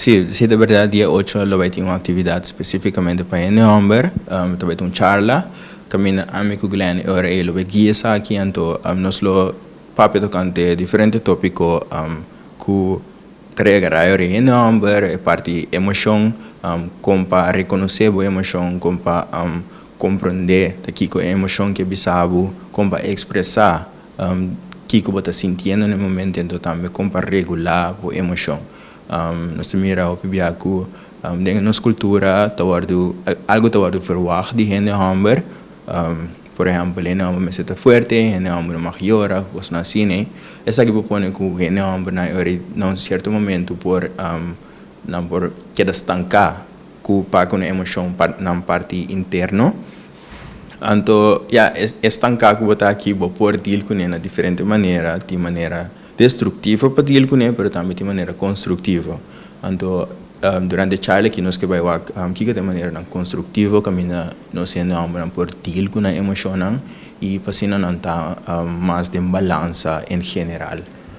Si, di berdat, dia 8 lo bai tin un aktividat spesífikamente pa hende hòmber, tambe un charla, kaminda ami ku Glenn e ora ei lo bai guia esaki, anto nos lo papia tokante diferente tópiko ku ta regará e ora hende hòmber, e parti emoshon, kon pa rekonosé bo emoshon, kon pa komprondé ta kiko e emoshon ke bisa bo, kon pa ekspresá kiko bo ta sintiendo na e momento, anto tambe kon pa regulá bo emoshon. Nos ta mira hopi bia ku den nos kultura ta wòrdu algu ta wòrdu verwagt di hende hòmber. Por ehèmpel, hende hòmber mester ta fuerte, hende hòmber no mag yora, kosnan asina. Esaki por pone ku hende hòmbernan e ora na un sierto momento por nan por keda stanká ku pa ku nan emoshon pa nan parti interno. Anto ya, e stanká ku bo ta aki bo por deal kuné na diferente manera. Tin manera destruktivo pa deal kuné, pero tambe tin manera konstruktivo. Anto durante e charla aki nos ke bai wak kiko ta e maneranan konstruktivo kaminda nos hende hòmbernan por deal ku nan emoshonnan i pa asina nan ta mas den balansa en general.